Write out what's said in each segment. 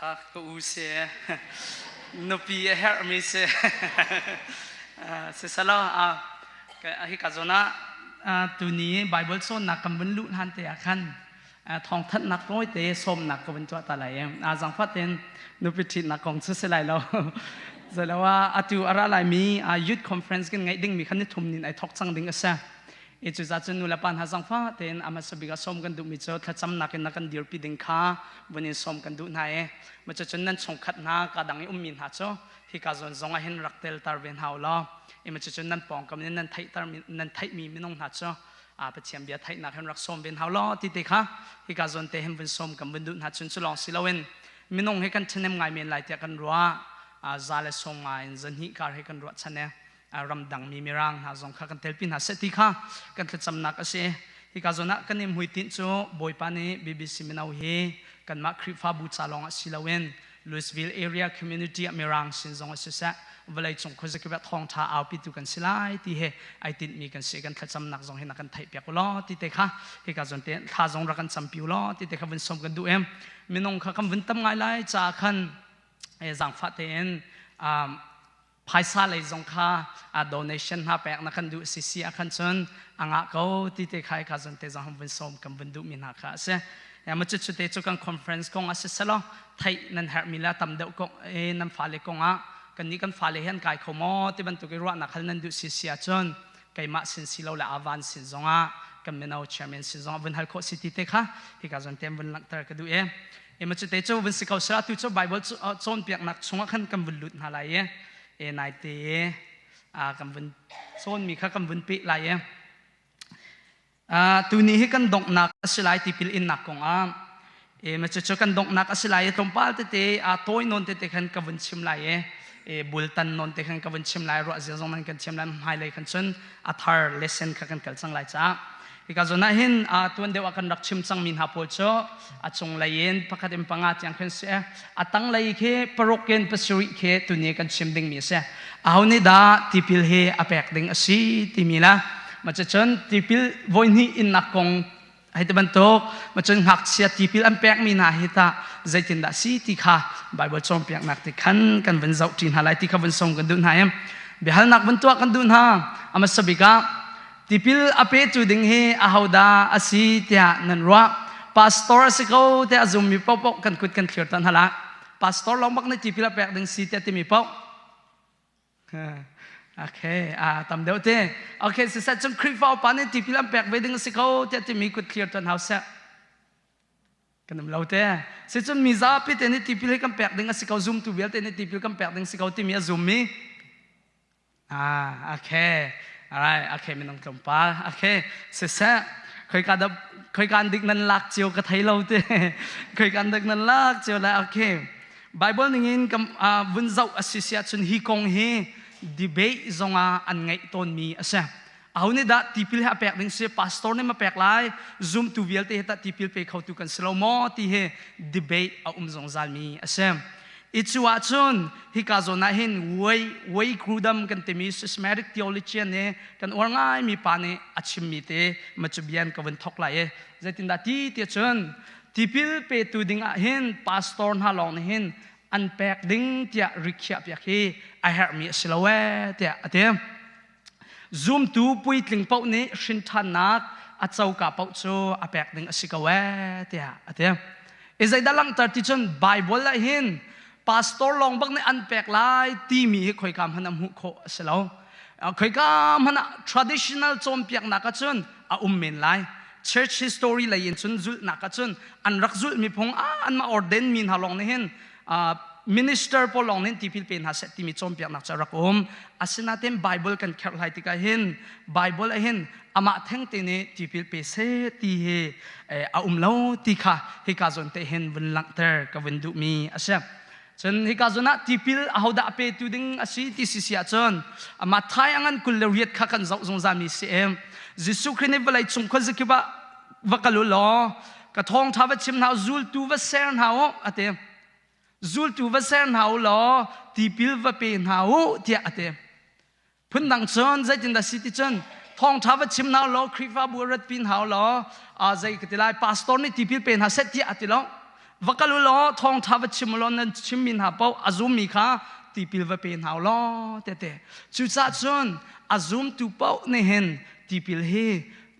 Ka u si nupi a herhmi si sisalaw hika zawn ah tuni Bible cawnnak kan vun luh hlan te ah khan thawngthanhnak tawite sawmnak ka vun tuah ta lai i zaangfah tein nupi ṭhitnak kong cu si lai lo zeiloah atu a ra laimi youth conference kan ngeih dingmi khan ni thum nin ai thawk cang ding a si. I cucaah cun nulepa hna zangfah tein a hmasa bik ah sawm kan duhmi cu thlacamnak in na kan dirpi ding kha vun in sawm kan duh hna i cucun nan chungkhat hna ka dang i ummi hna cu hika zawn zong ah hin rak telter ve hna u law i cucun nan pawngkam in nan theihter nan theihmi minung hna cu Pathian bia theihnak hin rak sawm ve hna u law ti te kha hika zawn te hin vun sawm kan vun duh hna cun cu lawng si loin minung hi kan ṭhahnem ngai men lai tiah kan ruah za le sawm nga in zahnih kar hi kan ruah chan e ramdangmi mirang hna zong kha kan telpi hna seh ti kha kan thlacamnak a si. Hika zawn ah kan i hmuitinh cu Bawipa nih BBC mino hi kanmah Khrihfabu ca lawng ah si loin Louisville area community ah mirang sin zong ah siseh vawleicung khuazakip ah thawngṭha aupitu kan si lai ti he ai tinhmi kan si kan thlacamnak zong hi na kan theihpiak u law ti te kha hika zawn te thla zong rak kan campi u law ti te kha vun sawm kan duh em minung kha kan vun tam ngai lai caah khan zaangfah tein phaisa lei zong kha donation hna pek na kan duh si si ah khan cun a ngah ko ti te kha ka zon te zong vun sawm kan vun duh mi hna kha a si ma cu cu te cu kan conference kong a si selo theih nan herh mi la tam deuh kong e nan fale kong ah kan nih kan fale hian kai kho maw ti bantuk i ruahnak hal nan duh si si ah cun keimah sin si lo le avan sin zong ah kan mino chairman sin zong ah vun hal khawh si ti te kha hika zon te vun langhter ka duh e Ema cu te cu vun si ko seh tu cu Bible cawnpiaknak chungah khan kan vun lut hna lai i e nai te a kan vun cawnmi kha kan vun peh lai i tuni hi kan donghnak a si lai tipil innak kong ah e ma cu cu kan donghnak a si lai i tlawmpal tete a tawi nawn tete khan ka vun chim lai i e bultan nawn te khan ka vun chim lai ruah zia zong nan kan chim lai hmailei khan cun a thar lesson kha kan kal cang lai caah Hika zawn ah hin tuan deuh ah kan rak chim cangmi hna pawl cu a cunglei in pakhat in panga tiang khin si. A tanglei khi paruk in pasarih khi tuni kan chim dingmi a si. Aho nih dah tipil hi a pek ding a si timi la ma cun tipil voihnih innak kong hei ti bantuk ma cun ngakchia tipil an pekmi hna hi tah zeitindah si ti kha Bible cawnpiaknak ti khan kan vun zoh ṭi hna lai ti kha vun sawm kan duh hna i biahalnak vun tuah kan duh hna. A hmasa bik ah Tipil a petu ding hi ahodah a si tiah nan ruah? Pastor a si ko tiah a zummi paohpaoh kan kut kan thlir tan hala. Pastor lawng bak nih tipil a pek ding si tiah timi paoh. Okay, ah tam deuh te. Okay, siseh cun Khrihfa upa nih tipil an pek ve ding a si ko tiah timi kut thlir tuan hau seh. Kan um lo te. Sicun mi zapi te nih tipil hi kan pek ding a si ko, zumtu vialte nih tipil kan pek ding si ko timi a zummi. Ah, okay. Alright, okay, minung tlawmpal. Okay, siseh, khoika da khoika an dik nan lak cio ka thei lo te. Khoika an dik nan lak cio la. Okay. Bible ningin kam vun zoh a si si ahcun hi kong hi debate zongah an ngeih tawnmi a si. Aho nih dah tipil hi a pek ding si? Pastor nih ma pek lai? Zumtu vialte hi tah tipil pe khotu kan si lo maw? Ti hi debate a um zungzalmi a si. I cu ahcun hika zawn ah hin Wei Wei Grudem kan timi systematic theologian nih kan uar ngaimi pa nih a chimmi te macubian ka vun thok lai i zeitindah ti ti cun tipil petu ding ah hin pastor hna lawng nih hin an pek ding tiah rikhiah piak hi a herhmi a si lo ee tiah a ti. Zumtu puitling paoh nih hrinṭhannak a coka paoh cu a pek ding a si ko ee tiah a ti. I zeidah langhter ti cun Bible ah hin pastor lawng bak nih an pek lai timi hi khoika hmanh ah hmuh khawh a si lo. Khoika hmanh ah traditional cawnpiaknak ahcun a um men lai. Church history lei in cun zulhnak ahcun an rak zulhmi phung ah anmah ordain mi hna lawng nih hin minister pawl lawng nih tipil pe hna seh timi cawnpiaknak cu a rak um. Asinain Bible kan kherhlai tikah hin Bible ah hin amah thengte nih tipil pe seh ti hi a um lo ti kha hika zawn te hin vun langhter ka vun duhmi a si. Cun hika zawn ah tipil ahodah a petu ding a si ti si si ahcun Matthai a ngan 28 kha kan zoh zungzalmi si em. Jesuh Khrih nih vawlei cung khuazakip ah va kal u law ka thawngṭha va chim hna u zultu va ser hna u a ti zultu va ser hna u law tipil va pe hna u tiah a ti phundang cun zeitindah si ti cun thawngṭha va chim hna u law Khrihfabu rat pi hna u law zei ka ti lai pastor nih tipil pe hna seh tiah a ti lo. Va kal u law thawngṭha va chim u law nan chimmi hna paoh a zummi kha tipil va pe hna u law tete. Cucaah cun a zumtu paoh nih hin tipil hi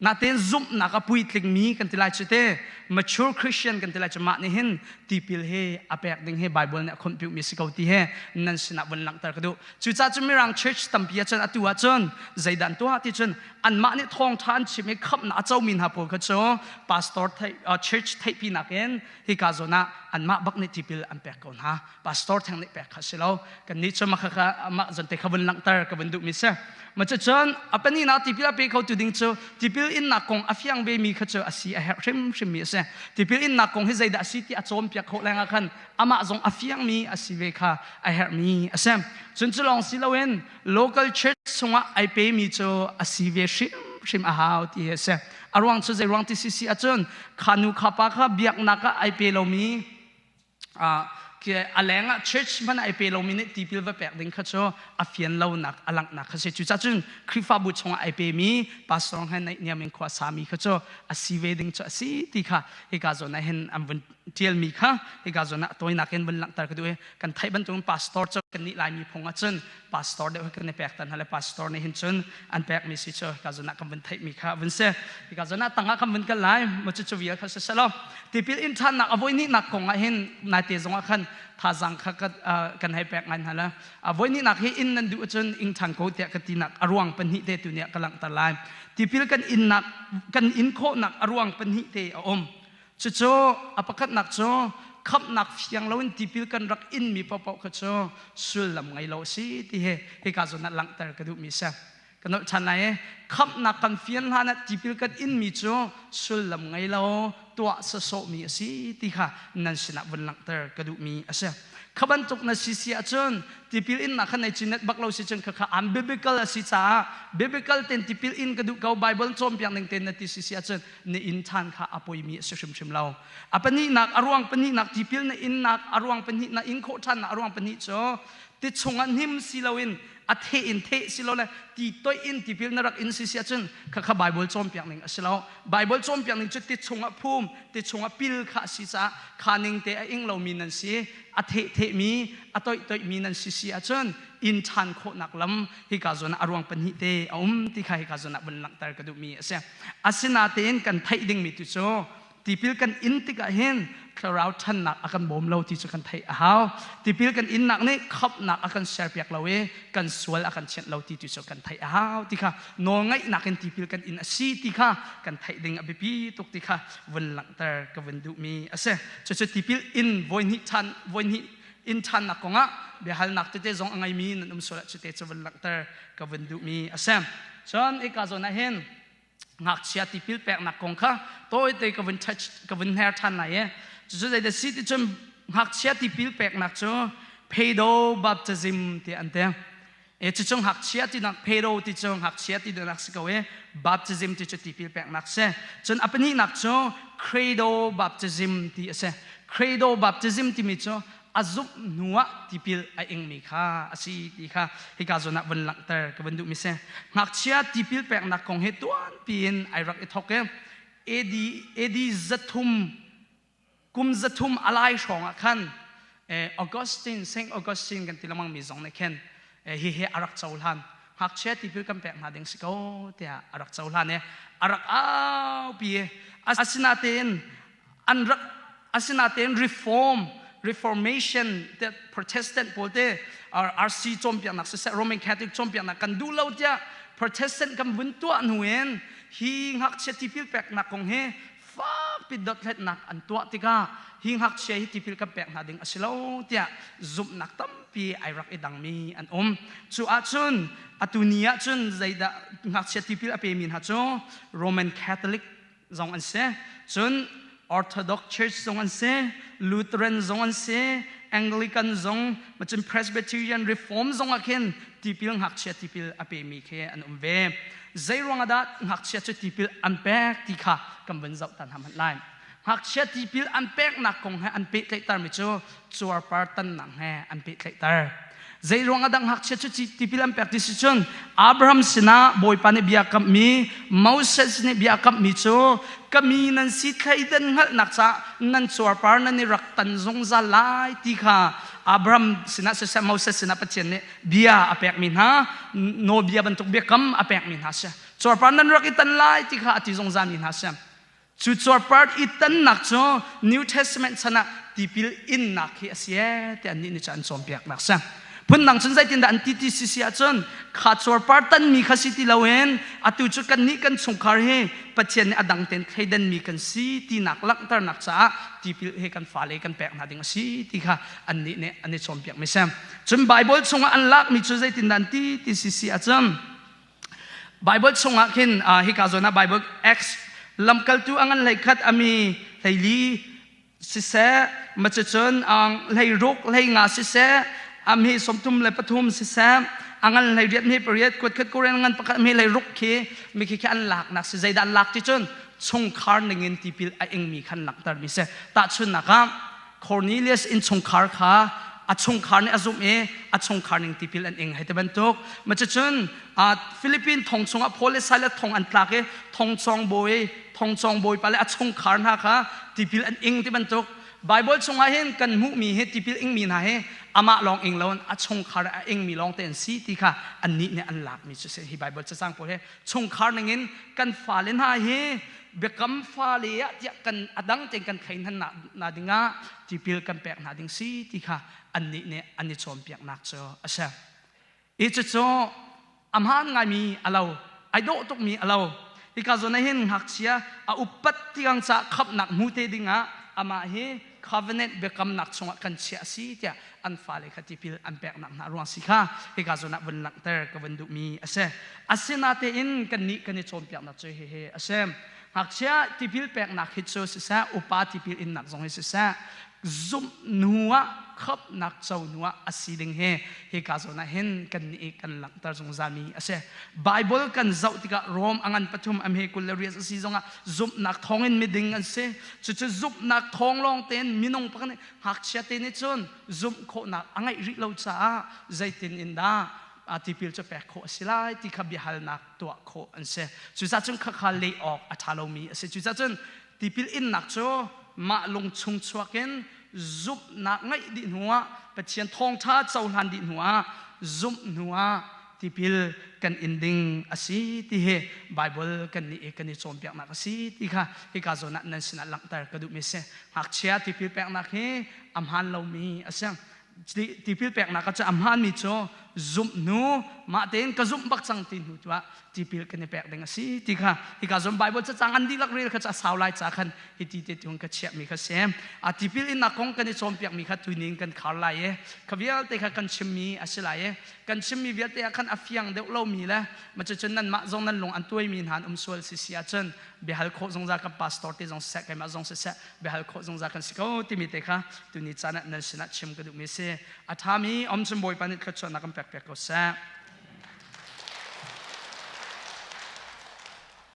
natein zumhnak a puitlingmi kan ti lai cu te mature Christian kan ti lai cu mah nih hin tipil hi a pek ding hi Bible nih a khonhpiumi si ko ti he nan sinah vun langhter ka duh. Cucaah cun Mirang church tampi ahcun atu ahcun zeidah an tuah ti cun anmah nih thawngṭha an chim i khamhnak a comi hna pawl kha cu pastor theih church theihpi nakin hika zawn ah anmah bak nih tipil an pek ko hna. Pastor theng nih pek kha si lo. Kannih cu mah kha mah zawn te kha vun langhter ka vun duhmi si. Ma cucun a pahnihnak tipil a pe kho tu ding cu tipil innak kong a fiang ve mi kha cu a si a herh hrimhrim mi a si. Tipil innak kong hi zeidah a si ti a cawnpiak khawh lengah khan amah zong a fiang mi a si ve kha a herh mi a si. Cun cu lawng si loin local church chungah ai pe mi cu a si ve hrimhrim a hau ti hi a si. A ruang cu zei ruang ti si si ahcun kha nu kha pa kha biaknak ah ai pe lomi a leng ah church hmanh ai pe lomi nih tipil va pek ding kha cu a fian lonak a langhnak kha si. Cucaah cun Khrihfabu chungah ai pemi pastor he naihniam in khua sami kha cu a si ve ding cu a si ti kha hika zawn ah hin an vun ṭialmi kha hika zawn ah tawinak in vun langhter ka duh i kan theih bantukin pastor cu kannih Laimi phung ah cun pastor deuh hi kan i pek tan hna le pastor nih hin cun an pekmi si cu hika zawn ah kan vun theihmi kha vun si. Hika zawn ah tangah kan vun kal lai maw cu vial kha si selaw tipil in ṭhannak a voi hnihnak kong ah hin naite zong ah khan thazaang kha kan hei pek ngai hna la. A voi hnihnak hi inn nan duh ahcun ing ṭhan ko tiah ka tinak a ruang pahnih te tu nih ka langhter lai. Tipil kan innak kan in khawhnak a ruang pahnih te a um. Cucu a pakhatnak cu khamhnak fiang loin tipil kan rak inmi paohpaoh kha cu sullam ngei lo a si ti hi hika zawn ah langhter ka duhmi a si. Ka nolh ṭhan lai i khamhnak kan fian hlan ah tipil kan inmi cu sullam ngei lo tuah sawsawhmi a si ti kha nan sinah vun langhter ka duhmi a si. Kha bantuk na si si ahcun tipil innak kha nei cinet bak lo si cun khakha unbiblical a si caah biblical ten tipil in ka duh ko Bible cawnpiak ning ten na ti si si ahcun na inn ṭhan kha a poimi a si hrimhrim lo. A pahnihnak a ruang pahnihnak tipil na innak a ruang pahnih na inn khawh ṭhannak a ruang pahnih cu ti chungah hnim si loin a theh in theh si lo le ti toih in tipil na rak in si si ahcun khakha Bible cawnpiak ning a si lo. Bible cawnpiak ning cu ti chungah phum, ti chungah pil kha a si caah kha ning te a ing lomi nan si, a theh thehmi, a toih toihmi nan si si ahcun inn ṭhan khawhnak lam hika zawn ah a ruang pahnih te a um ti kha hika zawn ah vun langhter ka duhmi a si. Asinatein kan theih dingmi tu cu tipil kan in tikah hin thlarau ṭhannak a kan bawm lo ti cu kan theih a hau. Tipil kan innak nih khamhnak a kan serpiak lo i kan sual a kan thianh lo ti tu cu kan theih a hau ti kha nawlngaihnak in tipil kan in a si ti kha kan theih ding a biapi tuk ti kha vun langhter ka vun duhmi a si. Cucu tipil in voihnih ṭhan voihnih in ṭhannak kongah biahalnak tete zong a ngeimi nan um sual ah cute cu vun langhter ka vun duhmi a si. Cun hika zawn ah hin ngakchia tipil peknak kong kha tawite ka vun touch ka vun hner ṭhan lai i cucu zeidah si ti cun ngakchia tipil peknak cu pedo baptism ti an ti. E cucu ngakchia tinak pedo ti cu ngakchia ti nak si ko i baptism ti cu tipil peknak si. Cun a pahnihnak cu credo baptism ti a si. Credo baptism timi cu a zumh hnu ah tipil a ingmi kha a si ti kha hika zawn ah vun langhter ka vun duhmi si. Ngakchia tipil peknak kong hi tuanpi in ai rak i thawk i AD AD 300 kum 300 a lai hrawng ah khan Augustine Saint Augustine kan ti lengmang mi zong nih khin hihi a rak cohlan. Ngakchia tipil kan pek hna ding si ko tiah a rak cohlan i a rak aupi. Asinatein an rak asinatein reform reformation te Protestant pawl te RC cawnpiaknak siseh Roman Catholic cawnpiaknak kan duh lo tiah Protestant kan vun tuah hnu in hi ngakchia tipil peknak kong hi fakpi dothlatnak an tuah tikah hi ngakchia hi tipil kan pek hna ding a si lo tiah zumhnak tampi ai rak i dangmi an um. Cu ahcun atu ni ahcun zeidah ngakchia tipil a pemi hna cu Roman Catholic zong an si. Cun Orthodox Church zong an si, Lutheran zong an si, Anglican zong, macun Presbyterian Reform zong ah khin tipil ngakchia tipil a pemi khi an um ve. Zei ruangah dah ngakchia cu tipil an pek ti kha kan vun zoh ta hna hmanh lai. Ngakchia tipil an peknak kong he an pehtlaihtermi cu cuarpar tannak he an pehtlaihter. Zei ruang ah dah ngakchia cu tipil an pek ti si cun Abraham sinah Bawipa nih bia kamhmi Moses nih bia kamhmi cu ka mi nan si thleidan hngalhnak caah nan cuarpar nan i rak tan zungzal lai ti kha Abraham sinah siseh Moses sinah Pathian nih bia a pekmi hna nawlbia bantuk biakam a pekmi hna si. Cuarpar nan rak i tan lai ti kha a ti zungzalmi hna si. Cu cuarpar i tannak cu New Testament chan ah tipil innak hi a si ee ti annih nih cun an cawnpiaknak si. Phundang cun zeitindah an ti ti si si ahcun kha cuarpar tanmi kha si ti loin atu cu kannih kan chungkhar hi Pathian nih a dang tein thleidanmi kan si tinak langhternak caah tipil hi kan fale kan pek hna ding a si ti kha annih nih an i cawnpiakmi si. Cun Baibal chungah an lakmi cu zeitindah an ti ti si si ahcun Bible chungah khin hika zawn ah Bible Acts lamkaltu a ngan 11 ami 14 siseh macucun 16 15 siseh ami 33 siseh a ngan 18 mi pariat kuat khat korean ngan pakhat mi 16 khi mi khi khi an laknak si zeidah an lak ti cun chungkhar ningin tipil a ingmi khan langhter mi si tahchunnak ah Cornelius innchungkhar kha a chungkhar nih a zumh i a chungkhar ning tipil an ing hei ti bantuk. Cucun Philippine thong chungah Paul le Silas thong an tlak i thongcawng bawi thongcawng bawipa le a chungkhar hna kha tipil an ing ti bantuk. Bible chungah hin kan hmuhmi hi tipil ingmi hna hi amah lawng ing loin a chungkhar a ingmi lawng te an si ti kha annih nih an lakmi cu si hi Bible cacang pawl hi chungkhar ningin kan fale hna hi biakam fale ah tiah kan a dang tein kan thlei hna na dingah tipil kan pek hna ding si ti kha annih nih an i cawnpiaknak cu a si. I cucu a hmaan ngaimi a lo, ai dawh tukmi a lo. Hika zawn ah hin ngakchia a upat tiang ca khamhnak hmu te dingah amah hi covenant biakamnak chungah kan chiah a si tiah an fale kha tipil an peknak hna ruang si kha hika zawn ah vun langhter ka vun duhmi a si. Asinatein kannih kan i cawnpiaknak cu hihi a si. Ngakchia tipil peknak hi cu siseh, upa tipil innak zong hi siseh, zumh hnu ah khamhnak co hnu ah a si ding hi hika zawn ah hin kannih i kan langhter zungzalmi a si. Bible kan zoh tikah Rom a ngan pathum a hme 28 a si zongah zumhnak thawngin miding an si. Cucu zumhnak thawng lawng tein minung pakhat nih ngakchia te nih cun zumh khawhnak a ngeih rih lo caah zeitin in dah tipil cu pek khawh a si lai ti kha biahalnak tuah khawh an si. Cucaah cun khakha leh awk a ṭha lomi a si. Cucaah cun tipil innak cu mah lungchung chuak in zumhnak ngeih dih hnuah Pathian thawngṭha cohlan dih hnuah zumh hnuah tipil kan in ding a si ti hi Bible kan nih i kan i cawnpiaknak a si ti kha hika zawn ah nan sinah langhter ka duhmi a si. Ngakchia tipil peknak hi a hmaan lomi a si. Tipil peknak ah cu a hmaanmi cu zumh hnu mah tein ka zumh bak cang ti hnu tu ah tipil kan i pek ding a si ti kha hika zawn Bible cacang an dihlak rel kha cu a sau lai ca khan hi ti te tiang ka chiahmi kha si. A tipil innak kong kan i cawnpiakmi kha tuning kan khar lai i kha vialte kha kan chimmi a si lai i kan chimmi vialte ah khan a fiang deuh lomi le cucun nanmah zong nan lung an tuaimi hna an um sual si si ahcun biahal khawh zungzal kan pastor te zong siseh keimah zong siseh biahal khawh zungzal kan si ko timi te kha tuni caan ah nan sinah chim ka duhmi si. A ṭhami om cun Bawipa nih thluachuahnak kan pek piak ko seh.